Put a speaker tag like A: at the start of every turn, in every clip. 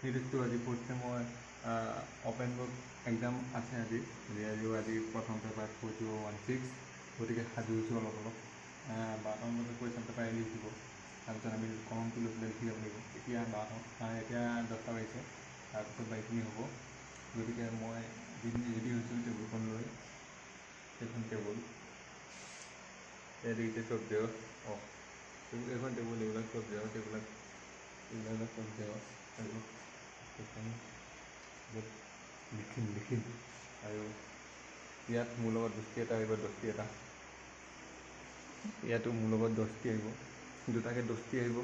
A: সেইটোতো আজি ফ'ৰ্থ চেমৰ অ'পেন বুক এক্সাম আছে আজি। গতিকে আজি প্ৰথম পেপাৰ 4016। গতিকে সাজু হৈছোঁ অলপ অলপ। 12টামান বজাত কুৱেশ্যন পেপাৰ ৰিলিজ দিব। তাৰপিছত আমি কলমটো লৈ পেলাই লিখি যাব লাগিব। এতিয়া 12টা, এতিয়া 10টা বাজিছে, তাৰপিছত বাকীখিনি হ'ব। গতিকে মই ৰেডি হৈছোঁ টেবুলখন লৈ। এইখন টেবুল, ইয়াত দেখিছে চব জেৰক্স। অঁ, এইখন টেবুল, এইবিলাক চব জেৰক্স, এইবিলাক এইবিলাক চব জেৰক্স। আৰু এইখন য'ত লিখিম লিখিম আৰু ইয়াত মোৰ লগত দোস্তি এটা আহিব, দোস্তি এটা। ইয়াতো মোৰ লগত দোস্তি আহিব, দুটাকে দোস্তি আহিব।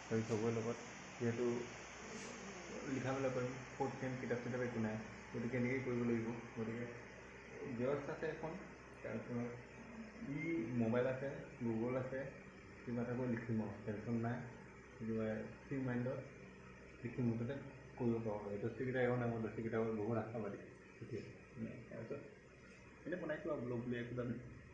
A: আৰু চবৰে লগত যিহেতু লিখা মেলা কৰিম, ফ'ৰ্থ চেম, কিতাপ চিতাপ একো নাই, গতিকে এনেকেই কৰিব লাগিব। গতিকে জেৰক্স আছে এখন, তাৰপিছত ই মোবাইল আছে, গুগল আছে, কিবা এটা কৰি লিখিম আৰু টেনশ্যন নাই। কিবা ফ্ৰী মাইণ্ডত লিখি মুঠতে কৰিব পাৰোঁ। আৰু দোস্তিকেইটা আহিব নাই, মোৰ দোস্তিকেইটা বহুত আশাবাদী। তেতিয়া তাৰপিছত এনে বনাইছোঁ আৰু ব্লগ বুলি কিবা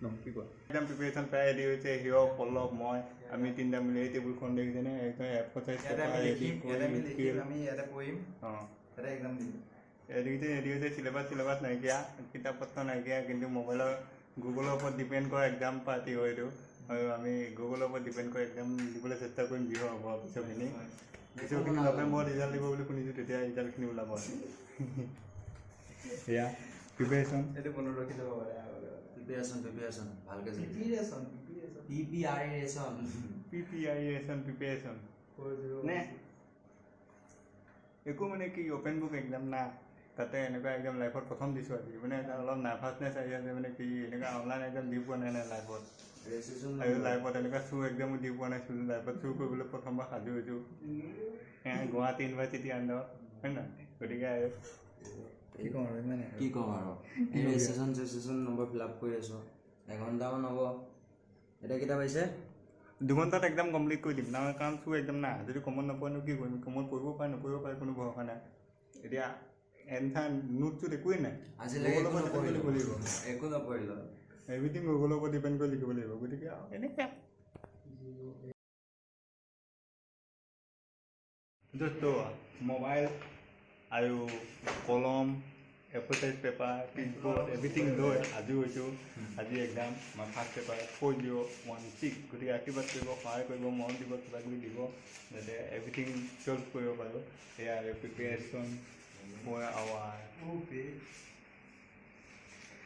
A: ন কি কোৱা। একদম প্ৰিপেৰেশ্যন প্ৰায় ৰেডি হৈছে। হিৰক, পল্লৱ, মই, আমি তিনিটা মিলি এই টেবুলখন দেখিছেনে, একদম এফৰ চাইজ।
B: ইয়াতে আমি লিখিম, ইয়াতে আমি লিখিম, আমি ইয়াতে পঢ়িম।
A: অঁ।
B: ইয়াতে এক্সাম দিম।
A: দেখিছে, ৰেডি হৈছে। চিলেবাছ চিলেবাছ নাইকিয়া, কিতাপ পত্ৰ নাইকিয়া, কিন্তু মোবাইলৰ গুগলৰ ওপৰত ডিপেণ্ড কৰা এক্সাম পাৰ্টি হয় এইটো। আৰু আমি গুগলৰ ওপৰত ডিপেণ্ড কৰি এক্সাম দিবলৈ চেষ্টা কৰিম। যি হ'ব পিছৰখিনি নৱেম্বৰত ৰিজাল্ট দিব বুলি শুনিছোঁ, তেতিয়া ৰিজাল্টখিনি ওলাব। এয়া প্ৰিপেৰেশ্যন।
B: এইটো মনত ৰাখি যাব পাৰে আগলৈ।
C: প্ৰিপেৰেশ্যন, প্ৰিপেৰেশ্যন ভালকে চলিছে।
B: Preparation, preparation.
C: P P R ration.
A: P P I S N, preparation.
B: 40
A: নে একো মানে কি অ'পেন বুক এক্সাম না, তাতে এনেকুৱা এক্সাম লাইফত প্ৰথম দিছোঁ আজি। মানে এটা অলপ নাৰ্ভাছনেছ আহি আছে, মানে কি এনেকুৱা অনলাইন এক্সাম দি পোৱা নাই নাই লাইফত।
C: ৰেজিষ্ট্ৰেশ্যন।
A: আৰু লাইফত এনেকুৱা চুৰ এক্সামো দি পোৱা নাছিলোঁ। লাইফত চুৰ কৰিবলৈ প্ৰথমবাৰ সাজু হৈছোঁ গুৱাহাটী ইউনিভাৰ্চিটি আণ্ডাৰত, হয় নহয়? গতিকে আৰু কি ক'ম আৰু, ইমানে।
C: কি ক'ম আৰু, এই ৰেজিষ্ট্ৰেশ্যন চেজিষ্ট্ৰেশ্যন নম্বৰ ফিল আপ কৰি আছোঁ, এঘণ্টামান হ'ব। এতিয়া কেইটা বাজিছে?
A: 2 ঘণ্টাত এক্সাম কমপ্লিট কৰি দিম নহয়, কাৰণ চুৰ এক্সাম না। যদি কমন নপৰেনো কি কৰিম? কমন পৰিব পাৰে, নপৰিব পাৰে, কোনো ভৰসা নাই। এতিয়া এনচাৰ নোট চোট একোৱেই নাই।
C: আজিলৈকে একো
A: গুগলৰ ওপৰত depend
C: নপঢ়িলোঁ।
A: কৰিব লাগিব।
C: একো নপঢ়িলোঁ।
A: এভৰিথিং গুগলৰ ওপৰত ডিপেণ্ড কৰি লিখিব লাগিব। গতিকে আৰু এনেকৈ দোস্ত, মোবাইল আৰু কলম, এফৰ চাইজ পেপাৰ, প্ৰিণ্টবোৰ্ড, এভৰিথিং লৈ সাজু হৈছোঁ। আজি এক্সাম আমাৰ ফাৰ্ষ্ট পেপাৰ 4016। গতিকে আশীৰ্বাদ কৰিব, সহায় কৰিব, মৰম দিব, কিবা কিবি দিব, যাতে এভৰিথিং চল্ভ কৰিব পাৰোঁ। সেয়া আৰু প্ৰিপেৰেশ্যন ফৰ আৱাৰ।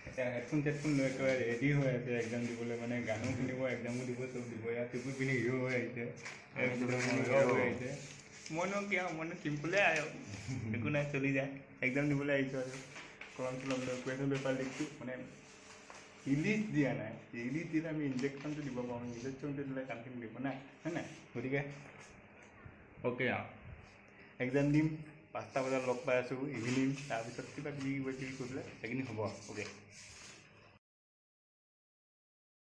A: এতিয়া হেডফোন চেডফোন লৈ একেবাৰে ৰেডি হৈ আছে এক্সাম দিবলৈ। মানে গানো শুনিব, এক্সামো দিব, চব দিব। ইয়াত টুপি পিন্ধি হিৰ' হৈ আহিছে, হিৰ' হৈ আহিছে। মইনো কি আৰু, মইনো চিম্পুলে আৰু একো নাই, চলি যায়। এক্সাম দিবলৈ আহিছোঁ আৰু কলম চলম লৈ। কুৱেশ্যন পেপাৰ লিখছোঁ, মানে ইংলিছ দিয়া নাই। ইংলিছ দিলে আমি ইনজেকশ্যনটো দিব পাৰোঁ, ইনজেকশ্যনটো দিলে কামখিনি দিব নাই, হয় নাই? গতিকে অ'কে আৰু এক্সাম দিম, 5টা বজাত লগ পাই আছোঁ ইভিনিং। তাৰপিছত কিবা কিবি কিবা কিবি কৰি পেলাই সেইখিনি হ'ব। অ'কে।